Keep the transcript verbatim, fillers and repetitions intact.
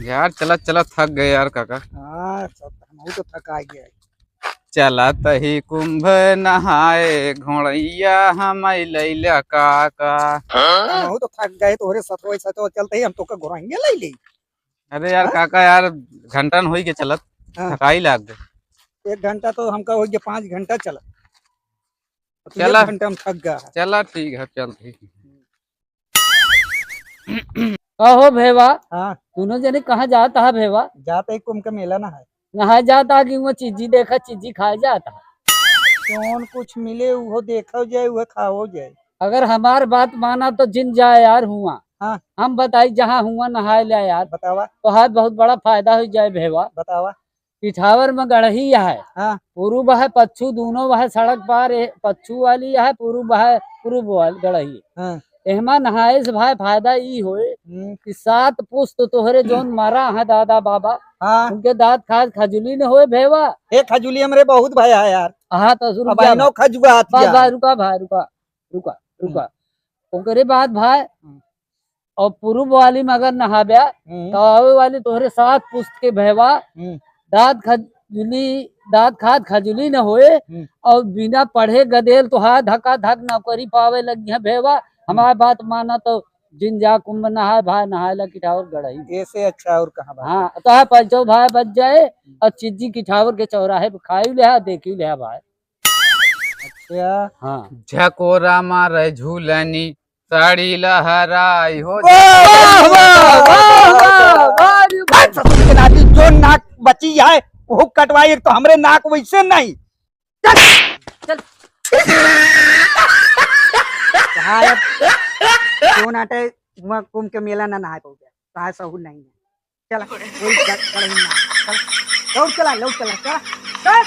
यार, चलत चलत थक गए यार काका। हाँ, सब हमहू तो थका गए। चलत ही कुंभ नहाए घोड़ैया हम लैला काका। हमहू तो थक गए, तोहरे सतोए सतोए चलते ही हम तोका घोड़ैया ले ले। अरे यार हाँ? काका यार, घंटन होई के चलत, हाँ। थकाई लाग गए। एक घंटा तो हमका हो गया, पाँच घंटा चलत। तू एक चला। घंटा में थक गया है। चला ठीक है, चल ठीक है। का हो भेवा? हाँ। दोनों जने कहाँ जात हा भेवा? जात है कुंभ का मेला नहाए। नहाए जात हा कि वो चीजी देखा, चीजी खाए जात हा? कौन कुछ मिले, उहो देखो जाए, उहो खाओ जाए। अगर हमार बात माना तो जिन जाए यार हुआ। हाँ। हम बताई जहाँ हुआ नहाए ले यार। बतावा। तो हाथ बहुत बड़ा फायदा हो जाए भेवा। बतावा। पिठावर में गड़ही है। हाँ। पूरुब है पच्छू, दोनों वह सड़क पार, ए, पच्छू वाली है, पूरुब है, पूरुब वाली गड़ही। हाँ। एहमा नहाए से भाई फायदा ई होए हम्म। कि सात पुस्त तोहरे जौन मरा है दादा बाबा, हाँ। उनके दाँत खाद खजुली न होए भेवा। ए खजुली हमरे बहुत भया है यार। हाँ, तो रुक अब जा आइनो भाई। खजुआ हाथ बस, जा। बस, रुका भाई, रुका, रुका, हम्म। रुका। ओकरे बाद भाई, हम्म। और पूरुब वाली में अगर नहाब्या, हम्म। तो आवे वाली तोहरे सात पुस्त के भेवा, हम्म। दाँत खजुली, दाँत खाद खजुली न होए, हम्म। और बिना पढ़े गदेल तोहार धक्का धक नौकरी पावे लगी है भेवा। हमार बात माना तो जिन जा कुंभ नहाए, भाई नहाए ला किठावर गड़ही। ऐसे अच्छा और कहाँ बात है? हाँ, तो है पैसो भाई बच जाए, हम्म। और चिज्जी किठावर के चौराहे पे खाई ले, देखी ले भाई। अच्छा। हाँ। झकोरा मारे झूलनी, साड़ी लहराई हो। वाह, वाह, वाह, वाह, वाह, वाह, वाह, वाह। बस, ससुर के नाती जो नाक बची है, वो कटवाई, एक तो हमरे नाक वैसे नहीं। चल, चल। कहाँ है? क्यों नाटे, वहाँ कुंभ के मेला ना नहाए पाओगे, कहाँ सहूर नहीं है। चला, कोई चल, चल ही ना। चल, लौट चला, लौट चला, चला, चल।